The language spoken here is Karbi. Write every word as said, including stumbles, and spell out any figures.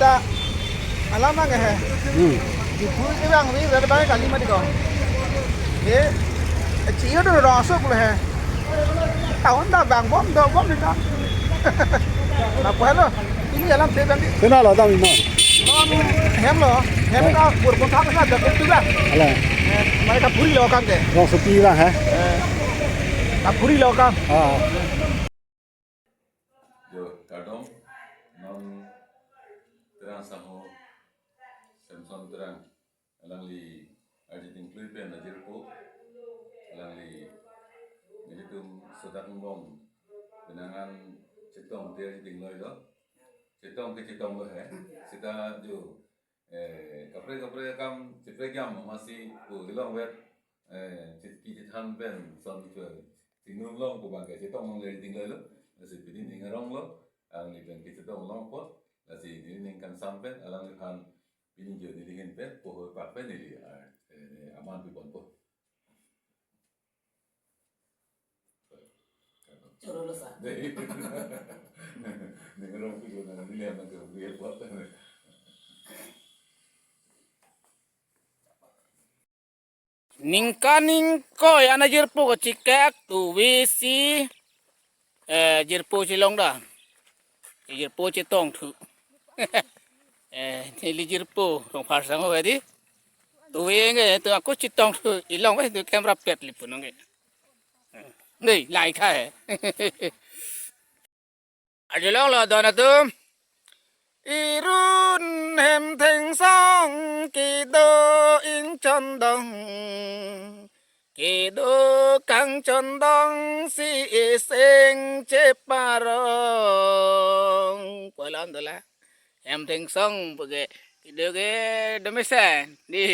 Ta alam abang he. Hmm. Diphu ke bang ri red bang kali mati ko. He, ciyo do rong asok lo he. Tahun ta bang bom do bom ni ta. Lapu helo. Pini alam the bang di. Kena lo tang mo. Lo hem lo. Hem ta bor bom thak sa dak tu bang. Ala. Eh, mari kapuri lo kam ke. Rongsopi bang he. Eh. Kapuri lo kam. Ah. Jo, kardom, non Terang Sangho, Samson Terang, alangli arje dingklui pen ajirpo, alangli nelitum sodak angbong penang an chetong te arje dingloi lo, chetong ke chetong lo he, seta jo, eh, kaprek kaprek akam cheprek jam masi pu ilong vet, eh, chit ki chithan pen son chua chingnum long pu bang ke chetong long le ding lo. Lasi pini ning arong lo, alangli pen ke chetong long po. Lasi neli ning kangsam pen alangliphan pini jo neli hin pen pohor pak pen neli, ah, eh, aman pi pon po. Choro lo sa. Ning arong pi lo na neli aman ke ri po. Ningkan ningkoi an ajirpo kachikak tuvi si, eh, jirpo chelong da. Jirpo chetong thu. Eh, neli jirpo Rongphar Sangho he di. Tuvi nge tu ako chetong thu ilong he tu camera pet li punong nge. Nei, lai kha he. Arjulong lo don atum. Irun hem thengsong kedo ingchondong. Kedo kangchondong si iseng cheparong. Pulang dola. Hem thengsong pake kedo ke domesen. Di.